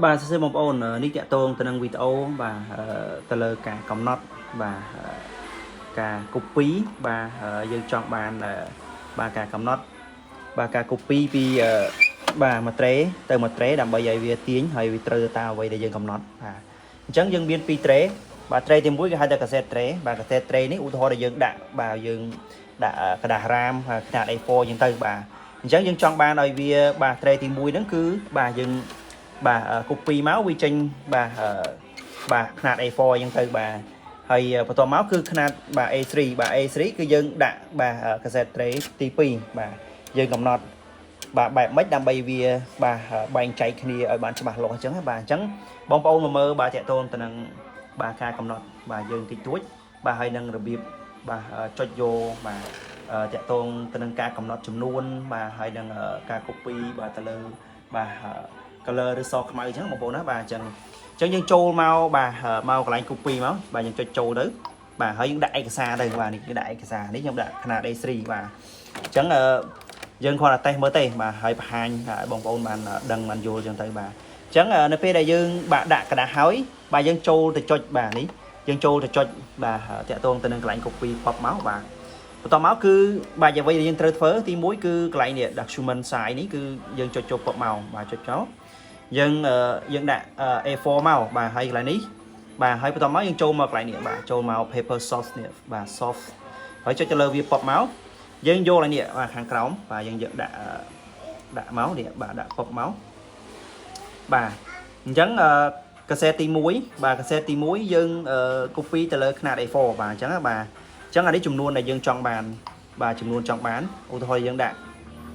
បាទសួស្តីបងប្អូននេះតាក់ទងទៅនឹងវីដេអូបាទទៅលើការកំណត់បាទការ copy បាទយើងចង់បានបាទការកំណត់បាទការ copy ពីបាទមួយត្រេទៅមួយត្រេដើម្បីឲ្យវាទាញហើយវាត្រូវទៅតាមអ្វីដែលយើងកំណត់បាទអញ្ចឹងយើងមានពីរត្រេបាទត្រេទី1គេហៅថា cassette tray បាទ cassette tray នេះឧទាហរណ៍ដែលយើងដាក់បាទយើងដាក់ក្រដាសរ៉ាមខ្នាត A4 អញ្ចឹងទៅបាទអញ្ចឹងយើងចង់បានឲ្យវាបាទត្រេទី1ហ្នឹងគឺបាទយើងបាទ copy មកវាចេញបាទបាទខ្នាត A4 អញ្ចឹងទៅបាទហើយបន្ទាប់មកគឺខ្នាតបាទ A3 បាទ A3 គឺយើងដាក់បាទ cassette tray ទី2បាទយើងកំណត់បាទបែបម៉េចដើម្បីវាបាទបែងចែកគ្នាឲ្យបានច្បាស់លាស់អញ្ចឹងបាទអញ្ចឹងបងប្អូនមកមើលបាទតាក់ទងទៅនឹងបាទការកំណត់បាទយើងតិចតួចបាទហើយនឹងរបៀបបាទចុចយកបាទតាក់ទងទៅនឹងការកំណត់ចំនួនបាទហើយនឹងការ copy បាទទៅលើបាទ color ឬសខ្មៅអញ្ចឹងបងប្អូនណាបាទអញ្ចឹងអញ្ចឹងយើងចូលមកបាទមកកន្លែង copy មកបាទយើងចុចចូលទៅបាទហើយយើងដាក់ឯកសារទៅបាទនេះគឺដាក់ឯកសារនេះខ្ញុំដាក់ຂະຫນាត A3 បាទអញ្ចឹងយើងគ្រាន់តែតេស្តមើលទេបាទហើយបង្ហាញឲ្យបងប្អូនបានដឹងបានយល់អញ្ចឹងទៅបាទអញ្ចឹងនៅពេលដែលយើងបាទដាក់ក្រដាសហើយបាទយើងចូលទៅចុចបាទនេះយើងចូលទៅចុចបាទតាក់ទងទៅនឹងកន្លែង copy pop មកបាទបន្ទាប់មកគឺបាទអ្វីដែលយើងត្រូវធ្វើទី1គឺកន្លែងនេះ document size នេះគឺយើងចុចចូល pop មកបាទចុចចូលយើងយើងដាក់ A4 មកបាទហើយកន្លែងនេះបាទហើយបន្ទាប់មកយើងចូលមកកន្លែងនេះបាទចូលមក paper source នេះបាទ source ហើយចុចទៅលើវា pop មកយើងយកកន្លែងនេះបាទខាងក្រោមបាទយើងយកដាក់ដាក់មកនេះបាទដាក់ pop មកបាទអញ្ចឹងកាសែតទី1បាទកាសែតទី1យើង copy ទៅលើខ្នាត A4 បាទអញ្ចឹងបាទអញ្ចឹងអានេះចំនួនដែលយើងចង់បានបាទចំនួនចង់បានឧទាហរណ៍យើងដាក់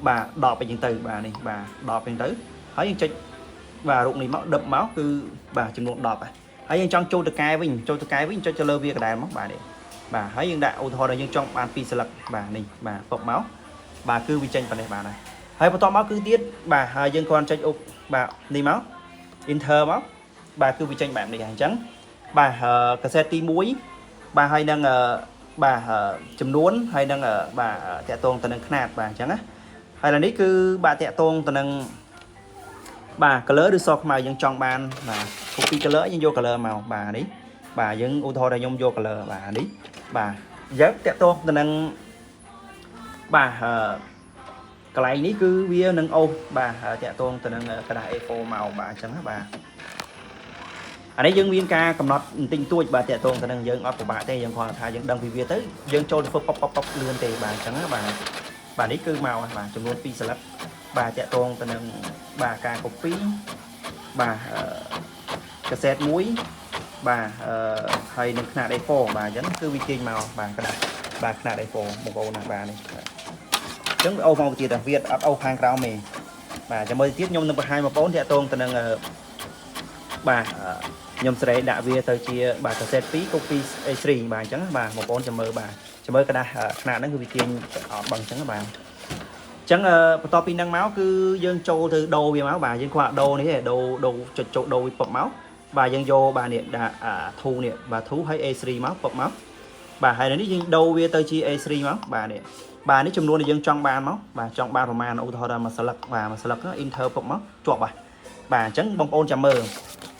បាទ10អីចឹងទៅបាទនេះបាទ10អីចឹងទៅហើយយើងចុចបាទរូបនេះមកដឹបមកគឺបាទចំនួន10ហើយយើងចង់ចូលទៅកែវិញចូលទៅកែវិញចុចទៅលើវាកដែលមកបាទនេះបាទហើយយើងដាក់ឧទាហរណ៍ដែលយើងចង់បាន2ស្លឹកបាទនេះបាទពុកមកបាទគឺវាចេញប៉ុណ្ណេះបាទហើយហើយបន្ទាប់មកគឺទៀតបាទហើយយើងគ្រាន់ចុចអុកបាទនេះមក enter មកបាទគឺវាចេញបែបនេះហើយអញ្ចឹងបាទកាសែតទី1បាទហើយនឹងបាទចំនួនហើយនឹងបាទតាក់ទងទៅនឹងខ្នាតបាទអញ្ចឹងណាហើយឡើយនេះគឺបាទតាក់ទងទៅនឹងបាទ color ឬសខ្មៅយើងចង់បានបាទ copy color យើងយក color មកបាទនេះបាទយើងឧទាហរណ៍ថាខ្ញុំយក color បាទនេះបាទយើងតាក់ទងទៅនឹងបាទអឺកន្លែងនេះគឺវានឹងអូសបាទតាក់ទងទៅនឹងក្រដាស A4 មកបាទអញ្ចឹងណាបាទអានេះយើងមានការកំណត់បន្តិចតួចបាទតាក់ទងទៅនឹងយើងអត់ពិបាកទេយើងគ្រាន់តែថាយើងដឹងពីវាទៅយើងចូលទៅធ្វើប៉ុបប៉ុបប៉ុបលឿនទេបាទអញ្ចឹងណាបាទបាទនេះគឺមកបាទចំនួន2ស្លឹកបាទតាក់ទងទៅនឹងបាទការ copy បាទកាសែតមួយបាទអឺហើយនឹងខ្នាត A4 បាទអញ្ចឹងគឺវាទាញមកបាទក្រដាសបាទខ្នាត A4 បងប្អូនណាបាទនេះបាទអញ្ចឹងវាអូសមកទៀតវាអត់អូសខាងក្រោមទេបាទចាំមើលទៀតខ្ញុំនឹងបង្ហាញបងប្អូនតាក់ទងទៅនឹងបាទខ្ញុំស្រេដាក់វាទៅជាបាទកាសែត2 copy A3 បាទអញ្ចឹងបាទបងប្អូនចាំមើលបាទចាំមើលក្រដាសខ្នាតហ្នឹងគឺវាទាញអត់បឹងអញ្ចឹងបាទចឹងបន្ទាប់ពីហ្នឹងមកគឺយើងចូលទៅដូរវាមកបាទយើងគ្រាន់ដូរនេះទេដូរដូរចុចចូលដូរវាពុបមកបាទយើងយកបាទនេះដាក់ធូនេះបាទធូហើយ A3 មកពុបមកបាទហើយនេះយើងដូរវាទៅជា A3 មកបាទនេះបាទនេះចំនួនដែលយើងចង់បានមកបាទចង់បានប្រមាណឧទាហរណ៍ថាមួយស្លឹកបាទមួយស្លឹក enter ពុបមកជាប់បាទបាទអញ្ចឹងបងប្អូនចាំមើល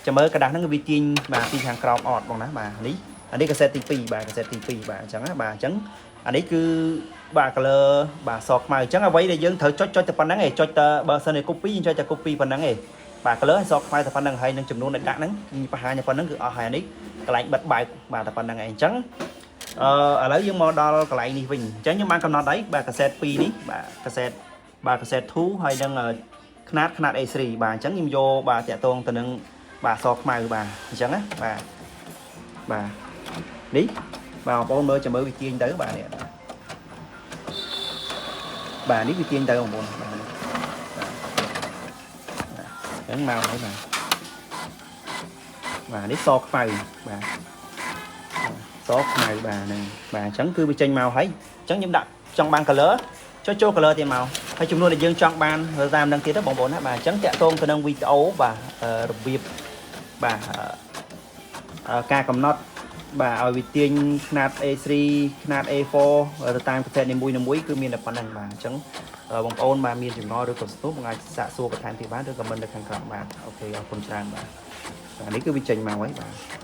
ចាំមើលក្រដាសហ្នឹងវាទាញបាទពីខាងក្រោមអត់បងណាបាទនេះអានេះកាសែតទី2បាទកាសែតទី2បាទអញ្ចឹងណាបាទអញ្ចឹងអានេះគឺបាទ color បាទសខ្មៅអញ្ចឹងអ្វីដែលយើងត្រូវចុចចុចតែប៉ុណ្្នឹងឯងចុចតែបើសិនជា copy យើងចុចតែ copy ប៉ុណ្្នឹងឯងបាទ color សខ្មៅតែប៉ុណ្្នឹងហើយនឹងចំនួនដែលដាក់ហ្នឹងបង្ហាញតែប៉ុណ្្នឹងគឺអស់ហើយអានេះកន្លែងបិទបើកបាទតែប៉ុណ្្នឹងឯងអញ្ចឹងអឺឥឡូវយើងមកដល់កន្លែងនេះវិញអញ្ចឹងខ្ញុំបានកំណត់ហើយបាទកាសែត2នេះបាទកាសែតបាទកាសែត2ហើយនឹងខ្នាតខ្នាត A3 បាទអញ្ចឹងខ្ញុំយកបាទតាក់ទងទៅនឹងបាទសខ្មៅបាទអញ្ចឹងណាបាទបាទនេះបាទបងប្អូនមើលចាំមើលវាទាញទៅបាទនេះបាទនេះវាទាញទៅបងប្អូនបាទនេះបាទអញ្ចឹងមកហើយបាទបាទនេះសខ្មៅបាទសខ្មៅបាទហ្នឹងបាទអញ្ចឹងគឺវាចេញមកហើយអញ្ចឹងខ្ញុំដាក់ចង់បាន color ចុចចូល color ទៀតមកហើយចំនួនដែលយើងចង់បានតាមនឹងទៀតបងប្អូនណាបាទអញ្ចឹងតាក់ទងទៅនឹងវីដេអូបាទរបៀបបាទការកំណត់បាទឲ្យវាទាញខ្នាត A3 ខ្នាត A4 ទៅតាមប្រភេទនីមួយៗគឺមានតែប៉ុណ្្នឹងបាទអញ្ចឹង បងប្អូនបាទមានចម្ងល់ឬក៏ស្ទូបងអាចសាកសួរបន្ថែមទៀតបានឬ comment នៅខាងក្រោមបាន។ OK អរគុណច្រើនបាទបាទនេះគឺវាចេញមកហើយបាទ។